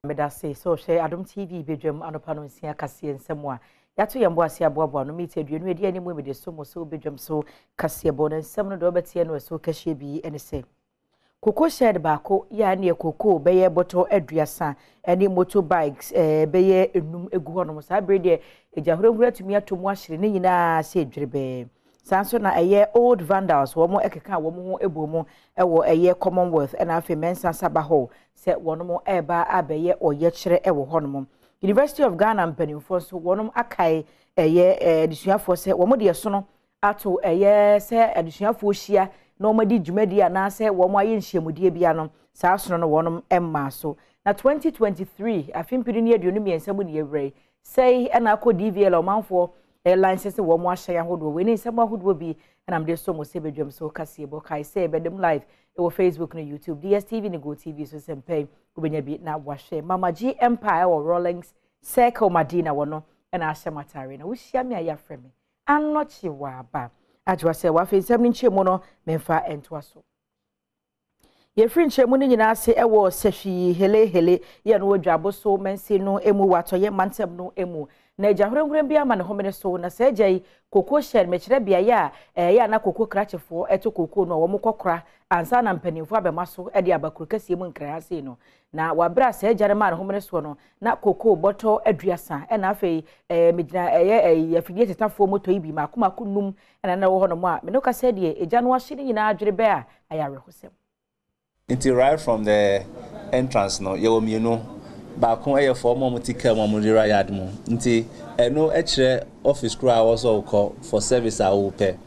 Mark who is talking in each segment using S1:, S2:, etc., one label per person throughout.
S1: Medase sɛ ɔhwɛ Adom TV badwam anɔpa no nsia kaseɛ nsɛm a yɛato yɛn bo ase aboaboa no mita 20 adi anim mede so mo so badwam so kaseɛbɔ no nsɛm no deɛ wobɛteɛ no ɛso kɛhyeɛ bi ne sɛ Cocoa shed baako yɛ a ɛneɛ cocoa bɛyɛ bɔtɔ 30 ɛne motor bikes bɛyɛ 5 egu hɔnom. Saa bere deɛ egya hurahura atumi atɔ mu ahyere ne nyinaa sɛ edwerebɛɛ. Saa nso na ɛyɛ Old Vandals wɔn ɛkeka wɔn ho bɔ mu ɛwɔ ɛyɛ Commonwealth ɛna afei Mensah Sarbah Hall sɛ wɔn ɛreba abɛyɛ ɔyɛkyerɛ ɛwɔ hɔnom. University of Ghana mpanimfoɔ nso wɔn akae ɛyɛ adesuafoɔ sɛ wɔn deɛ sono ato ɛyɛ sɛ adesuafoɔ hyia na wɔn adi dwumadie anaasɛ wɔn ayɛ nhyiamudie bia no saa sono no wɔn mmaa so. Na 2023 afe 2023 mu ne yɛwura yi sɛi ɛna akɔ DVL ɔmanfoɔ license wɔn ahyɛn ahodoɔ. Wei ne nsɛm ahodoɔ bi ɛna mede so mo sɛ badwam so kaseɛ bɔ kae sɛ bɛdem live ɛwɔ Facebook ne YouTube, DSTV ne GoTV so sɛ mpɛn wobɛnya bi na wahwɛ. Mama G Empire ɛwɔ Rawlings Circle Madina wɔ no ɛna ahyɛ matare na wohyia me a yɛafrɛ me Anɔkye waba agyewa sɛ wafei nsɛm no nkyɛmu no memfa ntoa so. Yɛfiri nkyɛmu no nyinaa ase ɛwɔ Sɛhwi Helehele yɛ no wɔ Dwabo so mansin no emu wɔ atɔyɛ mantam no emu. Na agya hurɛnhurɛn bi ama ne homene so na saa agya yi koko hyɛn mekyerɛ beaeɛ a ɛyɛ a na koko krakyefoɔ ɛto koko no a wɔn kɔkora ansa na mpanimfoɔ abɛma so de aba kuro kɛseɛ mu nkran ha sei no. Na wɔabrɛ a saa agya no maa ne homene soɔ no na koko bɔtɔ 30 ɛna afei megyina ɛyɛ afidie tetafoɔ moto yi bi mako mako 5 ɛna na ɛwɔ hɔnom a me no kasa deɛ agya no ahye ne nyinaa adwene bɛ a ayɛ awerɛhosɛm.
S2: Nti right from the entrance no yɛwɔ mmienu, baako yɛ for ɔmo a ɔmo te car mu a ɔmo de wura yard mu, nti ɛno kyerɛ office koro a ɛwɔ sɛ wokɔ for service a wopɛ.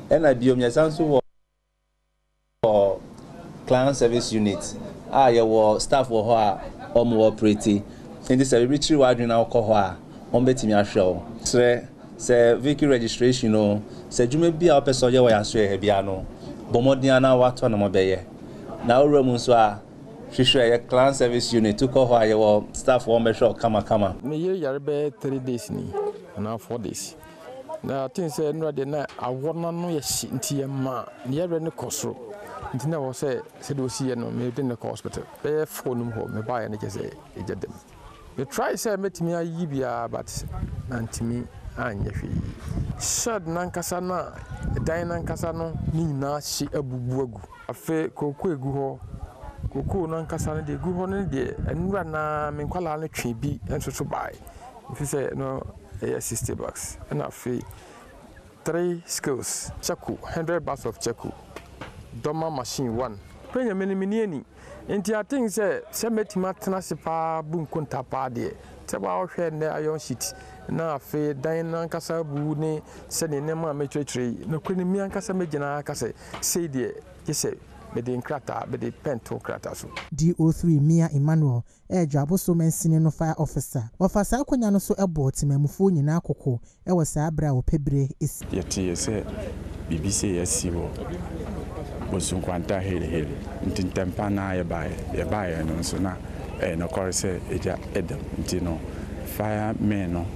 S2: Ɛna biom yɛsan nso wɔ client service unit a yɛwɔ staff wɔ hɔ a ɔmo operate, nti sɛ biribi kyere w'adwene na wokɔ hɔ a ɔmo bɛtumi ahwɛ wo. Kyerɛ sɛ vehicle registration o, sɛ adwuma bi a wopɛ sɛ ɔyɛ wɔ yɛn asoɛeɛ ha biara no, bɔ mmɔden ara na woatɔ na mobɛyɛ. Na wowura mu nso a, hwehwɛ yɛ client service unit, wokɔ hɔ a yɛwɔ staff wɔn bɛhwɛ wo kamakama.
S3: Me yere yare bɛyɛ 3 days ni anaa 4 days na I think sɛ nnora deɛ na awɔ no ano yɛ hye nti yɛma ne yareɛ no kɔ soro nti na ɛwɔ sɛ sɛdeɛ ɔsi yɛ no mede no kɔ hospital bɛyɛ 4 nom hɔ mebaeɛ no kyɛ sɛ ɛgya dam. Me try sɛ mɛtumi ayi biara but mantumi anyɛ hwee. Shed nankasa no a ɛdan nankasa no ne nyinaa hye abubu agu. Afei kooko egu hɔ, kooko no ankasa no deɛ egu hɔ no deɛ nnura no ara me nkwadaa no twe bi nso so baeɛ ɛfiri sɛ no ɛyɛ 60 bucks ɛna afei 3 scales charcoal 100 bags of charcoal dɔma machine 1. Pɛ Nyame no menni ani nti I think sɛ sɛ mɛtumi atena ase paa bu nkonta paa deɛ sɛ waa wohwɛ nnɛ iron sheet na afei dan no ankasa abu ne sɛdeɛ nneɛma a mɛkyerɛkyerɛ yi nokorɛ no me ankasa mɛgyina aka sɛ sei deɛ gye sɛ mede nkrataa mede pɛn to krataa so.
S4: DO3 Mia Emmanuel yɛ Dwaboso mansini no Fire Officer. Ɔfa saa akwanya no so bɔɔ temamufoɔ nyinaa kɔkɔ wɔ saa berɛ a wɔpɛ berɛ si.
S5: Yɛteeɛ sɛ biribi sei asi wɔ Bosu Nkwanta Hale Hale, nti ntɛmpa no ara yɛbaeɛ. Yɛbaeɛ no nso na ɛyɛ nokware sɛ egya da mu, nti no fire men no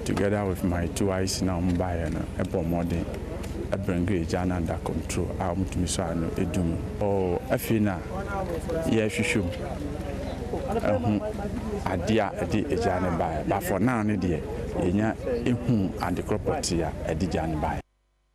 S5: together with my two IC no a wɔbaeɛ no bɔɔ mmɔden bringee egya no under control a wɔtumi sɔɔ ano dum no. Oh, afei na yɛrehwehwɛ mu ahu adeɛ a ɛde egya no baeɛ, but for now no deɛ yɛnya huu ade korɔ pɔtee a ɛde gya no baeɛ.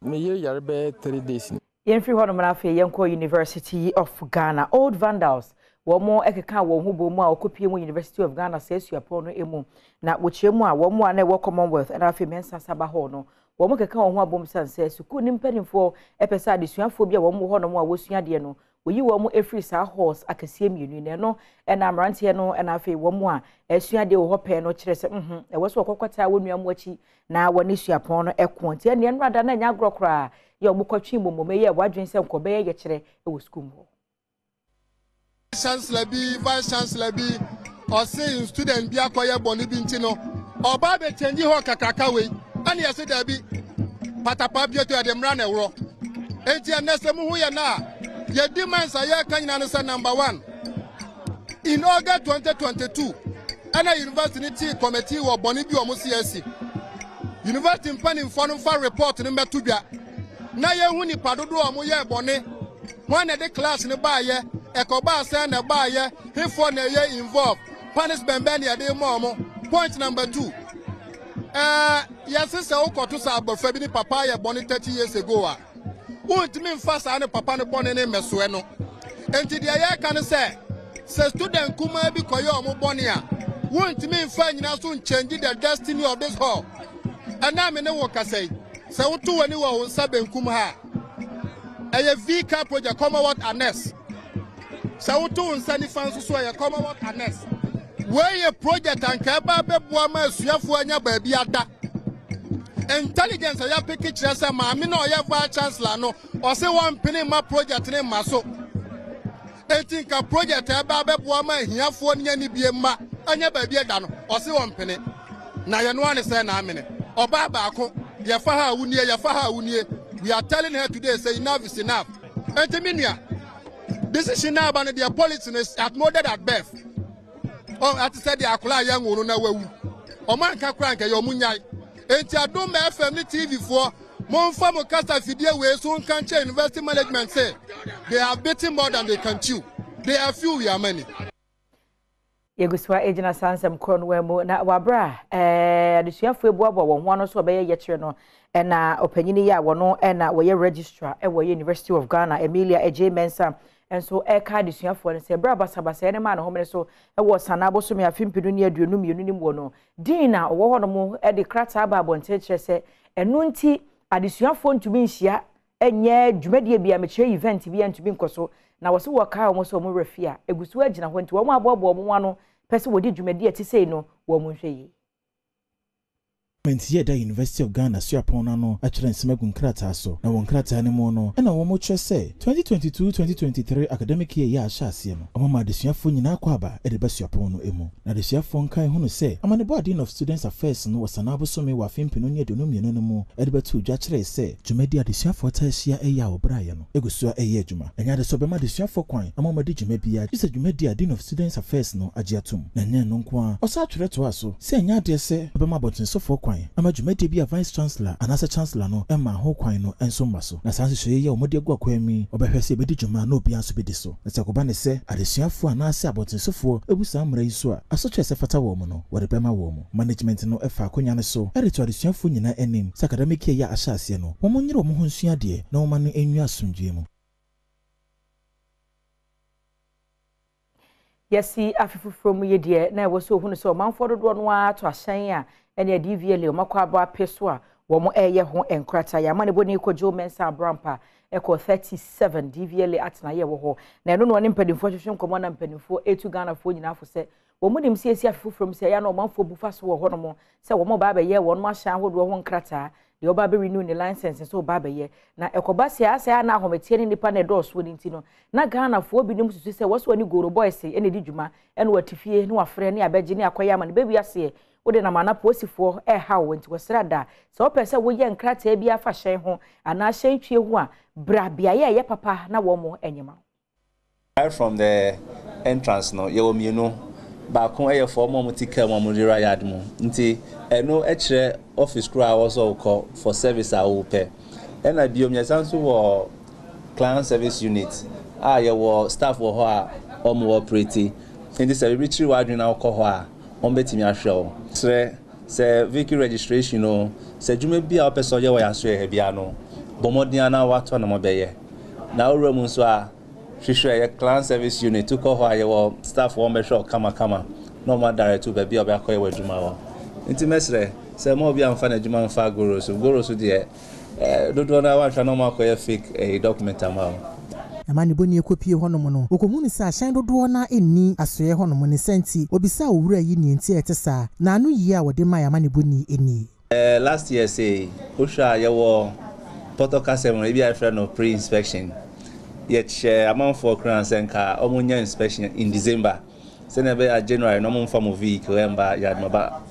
S3: Me yere yare bɛyɛ 3 days ni.
S1: Yɛmfiri hɔnom na afei yɛnkɔ University of Ghana. Old Vandals, wɔn keka wɔn ho bɔ mu a wɔkɔpie mu University of Ghana saa suapɔn no mu. Na wɔkyerɛ mu a wɔn a na ɛwɔ Commonwealth ɛna afei Mensah Sarbah Hall no, wɔn keka wɔn ho abom sane sɛ sukuu ne mpanimfoɔ pɛ sɛ adesuafoɔ bi a wɔn wɔ hɔnom a wɔsua adeɛ no, wɔyi wɔn firi saa halls akɛseɛ mmienu yi. Na ɛno ɛna mmeranteɛ no ɛna afei wɔn a ɛsua adeɛ wɔ hɔ pɛɛ no kyerɛ sɛ ɛwɔ sɛ wɔkɔkɔtaa wɔn nua mu akyi na wɔne suapɔn no ɛko. Nti ɛnneɛ nnora na ɛnyɛ agorɔ koraa yɛ wɔn kɔtwe mmom yɛ wɔadwene sɛ nkɔbɛyɛ yɛkyerɛ wɔ sukuu mu hɔ.
S6: Chancellor bi, vice chancellor bi, ɔse student bi akɔyɛ bɔne bi nti no, ɔba abɛkyɛngyi hɔ kakraka wei, ɛne yɛse daabi, patapa bieto yɛde mmara na ɛworɔ. Enti ɛnnɛ sɛ muhu yɛn a, yɛ demands a yɛreka nyinaa no sɛ number 1, in August 2022, ɛna university no tii committee wɔ bɔne bi a wɔn si asi. University mpanimfoɔ no mfa report no mmɛto dwa na yɛhu nipa dodoɔ a wɔyɛɛ bɔne, hwan na ɛde class no baayɛ, ɛkɔbaa sɛn na ɛbaayɛ, hefoɔ na ɛyɛ involve. Punishment bɛn na yɛde ma wɔn? Point number 2. Yɛse sɛ wokɔto sɛ abɔfra bi ne papa ayɛ bɔne 30 years ago a, wontumi mfa saa ne papa no bɔne ne mmɛsoɛ no. Enti deɛ yɛreka ne sɛ, sɛ student kumaa bi kɔyɛ ɔmo bɔne a, wontumi mfa nyina so nkyɛngye the destiny of this hall. Ɛna me ne wo kasa yi, sɛ woto w'ani wɔ wo nsa benkum ha a, ɛyɛ VCA project Commonwealth Annex. Sɛ woto wo nsa nifa nso so ɛyɛ Commonwealth Annex. Wei yɛ project anka ɛba bɛboa ma asuafoɔ anya baabi ada. Intelligence a yɛapeke kyerɛ sɛ maame no a ɔyɛ vice chancellor no, ɔse wɔmpene mma project ne mma so. Enti nka project a ɛba bɛboa ma ahiafoɔ ne anibie mma anya baabi ada no, ɔse wɔmpene. Na yɛno ane sɛ na amene. Ɔbaa baako, yɛfa ha a wonie, yɛfa ha a wonie. We are telling her today say enough is enough. Enti me nua, decision na aba no deɛ policy no is outmoded at birth. Ɔ ate sɛ deɛ akwadaa a yɛnwo no na wawu. Ɔmo anka koraa nka yɛ ɔmo nyae. Enti Adom FM ne TV foɔ, momfa mo kasa fidie wei so nka nkyerɛ university management sɛ they have bitten more than they can chew. They are few, we are many.
S1: Yɛgu so a gyina saa nsɛm korɔ no mu na wabra ɛɛ adesuafoɔ ebuaboa wɔn ho ano so ɔbɛyɛ yɛkyerɛ no ɛna ɔpanyin yi a wɔn ɛna wɔyɛ registrar ɛwɔ University of Ghana, Emilia Adjei Mensah, nso ɛka adesuafoɔ no sɛ ɛberɛ a basabasayɛ no maa ne homene so ɛwɔ Sanaa bosome afe 2022 no mu no, dean a ɔwɔ hɔnom de krataa ba abɔnten kyerɛ sɛ ɛno nti adesuafoɔ ntumi nhyia nyɛ dwumadie bi a mekyerɛ event bi a ntumi nkɔ so, na wɔsɛ wɔkaa wɔn sɛ wɔn werɛ fi a egu so agyina hɔ, nti wɔn aboaboa wɔn ano pɛ sɛ wɔdi dwumadie a ɛte sei no wɔn nhwɛ yie.
S7: Government yɛ da University of Ghana suapɔn no ano atwerɛ nsɛm agu nkrataa so, na wɔ nkrataa no mu no na wɔkyerɛ sɛ 2022-2023 academic year yi a ahyɛ aseɛ no, wɔma adesuafoɔ nyinaa kɔ aba de ba suapɔn no mu. Na adesuafoɔ nkae hunu sɛ amanebɔ a Dean of Students Affairs no wɔ Sanaa bosome wɔ afe 2022 no mu de bɛtoo dwa kyerɛe sɛ dwumadi a adesuafoɔ taa hyia yɛ a wɔbraeɛ no gu so a ɛyɛ adwuma. Ɛnyɛ ade sɛ ɔbɛma adesuafoɔ kwan ama wɔadi dwuma biara gye sɛ dwumadi a Dean of Students Affairs no agye atom. Na ɛnyɛ ɛno nko ara, ɔsan twerɛ toaa so sɛ ɛnyɛ adeɛ sɛ ɔbɛma abɔntensofoɔ kwan ama dwumadie bi a Vice Chancellor anaasɛ Chancellor no mmaa ho kwan no nso mma so. Na saa nhyehyɛeɛ yi a wɔde agu akwan mu yi, wɔbɛhwɛ sɛ ɛbɛdi dwuma na obiara nso bɛdi so. Na sɛ ɛkɔba no sɛ adesuafoɔ anaasɛ abɔntensofoɔ bu saa mmara yi so a, asotwe a ɛsɛ fata wɔn no, wɔde bɛma wɔn. Management no fa akonya no so de to adesuafoɔ nyinaa anim sɛ academic year yi a ahyɛ aseɛ no, wɔnyere wɔn ho nsua adeɛ na wɔma no nwie asomdwoeɛ mu.
S1: Yɛasi afe foforɔ mu yi deɛ, na ɛwɔ sɛ ohunu sɛ ɔmanfoɔ dodoɔ no ara ato ahyɛn a ɛne DVLA wɔn akɔ abɔ ape so a wɔn reyɛ ho nkrataa. Yɛn amanebɔni Kojo Mensah Abrampa kɔ 37 DVLA atenaeɛ ɛwɔ hɔ, na ɛno na ɔne mpanimfoɔ hwehwɛ nkɔmmɔ na mpanimfoɔ retu Ghanafoɔ nyinaa fo sɛ wɔn nim sɛ yɛsi afe foforɔ mu sɛ ɛyɛ na ɔmanfoɔ bu fa so wɔ hɔnom sɛ wɔn ba abɛyɛ wɔn ahyɛn ahodoɔ ho nkrataa, deɛ ɔba abɛ renew ne license nso ɔba abɛyɛ, na ɛkɔba sɛ asɛ a na ahometeɛ ne nipa na ɛdɔɔsoɔ no nti no, na Ghanafoɔ binom susu sɛ wɔsɛ wɔne Goro Boys na ɛdi dwuma, ɛna wɔte fie na wɔafrɛ ne abɛgye ne akɔyɛ ama no bɛwi aseɛ wode nam ana polisifoɔ ɛreha wo. Nti wɔsrɛ da sɛ wopɛ sɛ woyɛ nkrataa bi afa hyɛn ho anaa hyɛn twie ho a, bra beaeɛ a ɛyɛ papa na wɔn nyɛ ma wo.
S2: Right from the entrance no, yɛwɔ mmienu. Baako yɛ for wɔn a wɔte car mu a wɔde wura yard mu. Nti ɛno kyerɛ office koro a ɛwɔ sɛ wokɔ for service a wopɛ. Ɛna biom yɛsan nso wɔ client service unit a yɛwɔ staff wɔ hɔ a wɔn operate. Nti sɛ biribi kyere w'adwene na wokɔ hɔ a, wɔbɛtumi ahwɛ wo. Kyerɛ sɛ vehicle registration o, sɛ adwuma bi a wopɛ sɛ ɔyɛ wɔ yɛn asoɛeɛ ha biara no, bɔ mmɔden ara na woatɔ na wɔbɛyɛ. Na wowura mu nso a, hwehwɛ yɛ client service unit, wokɔ hɔ a yɛwɔ staff wɔn bɛhwɛ wo kamakama na wɔn adirect wo baabi a wobɛakɔyɛ w'adwuma wɔ. Nti mɛsrɛ sɛ mma obi amfa n'adwuma mfa goro so. Goro so deɛ eh, dodoɔ no ara woanhwɛ na wɔn akɔyɛ fake eh, document ama wo.
S4: Amanebɔni kɔpuee hɔnom no, ɔkɔhunuu sɛ ahyɛn dodoɔ no ara nni asoɛeɛ hɔnom. Ne saa nti, ɔbisaa owura yi nea enti a ɛte saa, na anoyie a ɔde mae amanebɔni nie.
S2: Last year sei, wohwɛ a yɛwɔ pɔtɔ kasa mu no, ebi a yɛfrɛ no pre-inspection. Yɛkyɛ amanfoɔ koraa sɛ nka wɔnyɛ inspection in December sɛnea ɛbɛyɛ a January no wɔmfa mo vehicle ɛmba yard mu ba.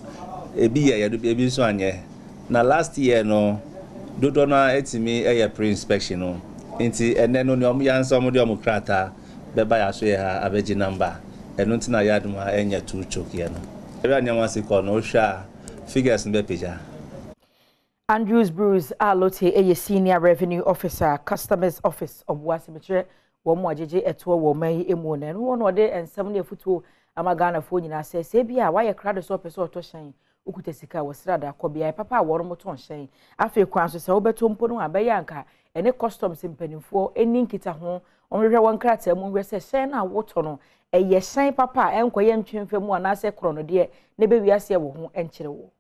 S2: Ebi yɛ, ebi nso anyɛ. Na last year no, dodoɔ no ara atumi yɛ pre-inspection no. Nti ɛnɛ no, nea wɔyɛ ara ne sɛ wɔde wɔn krataa bɛba yɛn asoɛeɛ ha abɛgye number. Ɛno nti na yard mu ha ɛnyɛ too choke yɛ no. Baabi a nneɛma si kɔ no, wohwɛ a, figures no bɛpagya.
S1: Andrews Bruce a Lotey yɛ Senior Revenue Officer, Customers Office, Ɔboase, mekyerɛ wɔn a gyegye ɛtoɔ wɔ ɔman yi mu, na ɛno hɔ na ɔde nsɛm ne afutuo ama Ghanafoɔ nyinaa sɛ, sɛ ebia wayɛ krado sɛ ɔpɛ sɛ ɔtɔ hyɛn, wokuta sika a, wɔsrɛ da kɔ beaeɛ papa a wɔnom tɔn hyɛn. Afei kwan so sɛ wobɛtɔ mpo no a, bɛyɛ anka ɛne customs mpanimfoɔ ɛni nkitaho, wɔnhwehwɛ wɔn nkrataa mu nhwɛ sɛ hyɛn no a wotɔ no ɛyɛ hyɛn papa a ɛnkɔyɛ ntwemfa mu anaasɛ korɔnodeɛ na ɛbɛwi aseɛ wɔ ho nkyerɛ wo.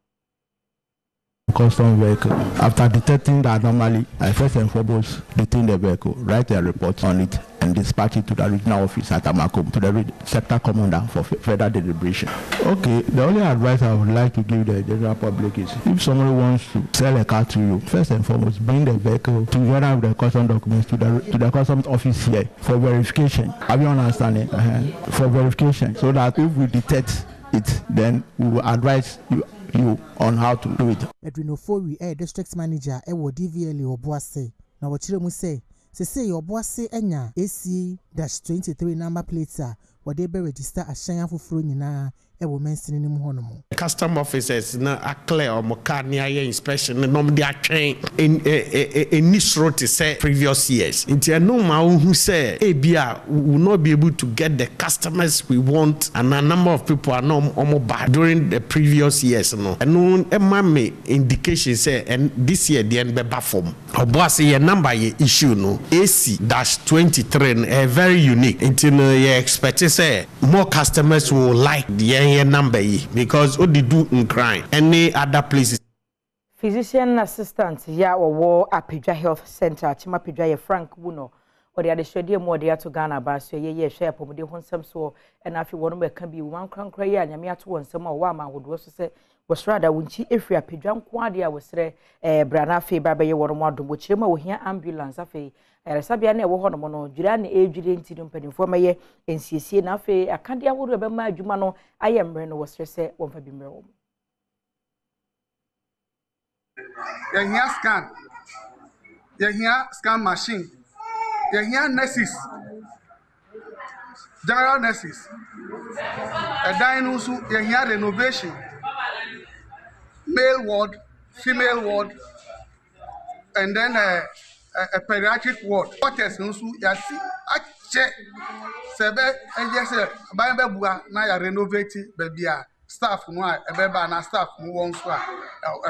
S8: Custom vehicle. After detecting the anomaly, I first and foremost detain the vehicle, write a report on it, and dispatch it to the regional office at Amakom to the sector commander for further deliberation. Okay, the only advice I would like to give the general public is if somebody wants to sell a car to you, first and foremost, bring the vehicle together with the custom documents to the customs office here for verification. Have you understanding? For verification, so that if we detect it, then we will advise you on how to do it.
S4: Edwin Ofori, a district manager ɛwɔ DVLA Obuasi, na wɔkyerɛ mu sɛ sesei Obuasi anya AC-23 number plate a wɔde bɛ register ahyɛn afoforɔ nyinaa ɛwɔ mansini no mu hɔnom.
S9: Custom officers na aclear ɔmo car ne ayɛ inspection na ɔmo de atwɛn ɛni soro te sɛ previous years, nti ɛno ma wohu sɛ ebi a we will not be able to get the customers we want and a number of people a na ɔmo ba during the previous years no. Ɛno ɛma me indication sɛ ɛn this year deɛ no bɛba fam. Obuasi yɛ number yɛ issue no, AC-23 no, ɛyɛ very unique, nti no yɛ expect sɛ more customers will like yɛn yɛ number yi because odi du Nkran ɛne other places.
S1: Physician assistant yɛ a wɔwɔ Apedwa Health Center, Akyem Apedwa, yɛ Frank Wuno. Wɔde adehyɛdeɛ mu wɔde ato Ghana aban so ɛyɛ yɛ ɛhwɛ apɔmuden ho nsɛm soɔ, ɛna afei wɔn ɛka bi wɔn ankorankora yi a Nyame ato wɔn nsɛm a wɔwɔ ama ahodoɔ so sɛ wɔsrɛ ada wɔn nkyi efiri Apedwa nko adeɛ a wɔsrɛ bra na afei ba bɛyɛ wɔn adom. Wɔkyerɛ mu a wɔhia ambulance, afei ayaresabea no a ɛwɔ hɔnom no dwira ne ɛredwiri, nti no mpanimfoɔ mɛyɛ nsiesie, na afei akadeɛ ahodoɔ a ɛbɛma adwuma no ayɛ mmerɛ no, wɔsrɛ sɛ wɔmfa bi mmerɛ wɔn.
S6: Yɛhia scan, yɛhia scan machine, yɛhia nurses, general nurses. Ɛdan no nso yɛhia renovation, male ward, female ward, and then a pediatric ward. Quarters no nso yɛasi akyɛ sɛ ɛbɛ ɛyɛ sɛ aban bɛboa na yɛ renovate baabi a staff no a ɛbɛba anaa staff no wɔ nso a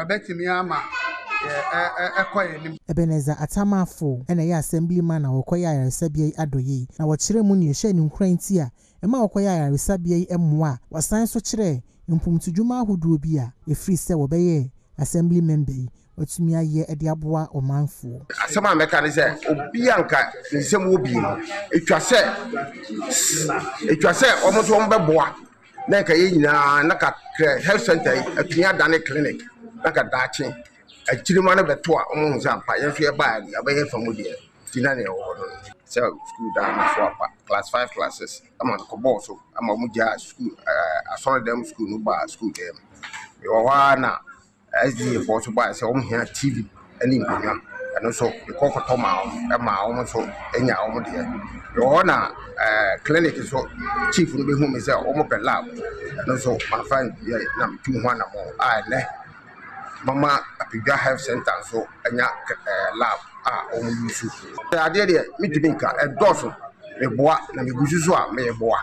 S6: ɛbɛtumi ama ɛkɔ yɛn anim.
S4: Ebenezer Atamafo ɛna ɛyɛ assemblyman a wɔkɔyɛ ayaresabea yi adɔyɛ yi, na wɔkyerɛ mu nea ɛhyɛ ne nkuran nti a ɛma wɔkɔyɛ ayaresabea yi mmoa a wɔsan so kyerɛ mpomtudwuma ahodoɔ bi a ɛfiri sɛ wɔbɛyɛ assembly member yi watumi ayɛ de aboa ɔmanfoɔ.
S10: Asɛm a mɛka ne sɛ obi a nka ne nsɛm wɔ bi no, etwa sɛ wɔn nso wɔn bɛboa na nka yɛn nyinaa na ka health center yi atumi adane clinic, na ka daakye akyirima no bɛto a wɔn ho sɛ ampa yɛn nso yɛbaa no yɛabɛyɛ fa mu deɛ ti na nea ɛwɔ hɔ no sɛ school dan no so apa class five, class six ama no kɔbɔɔ so ama wɔn gyaa school asɔredan school no baa school dan mu. Ɛwɔ hɔ ara na SDA foɔ nso baa sɛ wɔn hia TV ne nkonnwa, ɛno nso mekɔ kɔtɔ maa wɔn, ɛmaa wɔn nso nya wɔn deɛ. Ɛwɔ hɔ na clinic nso chief no bɛhu me sɛ wɔn pɛ lab, ɛno nso mafa yɛ na metu ho anammɔn a ɛnɛ mama Apedwa Health Center nso anya lab a wɔn use. Adeɛ deɛ metumi nka ɛdɔɔso, meboa na megu so so a meboa.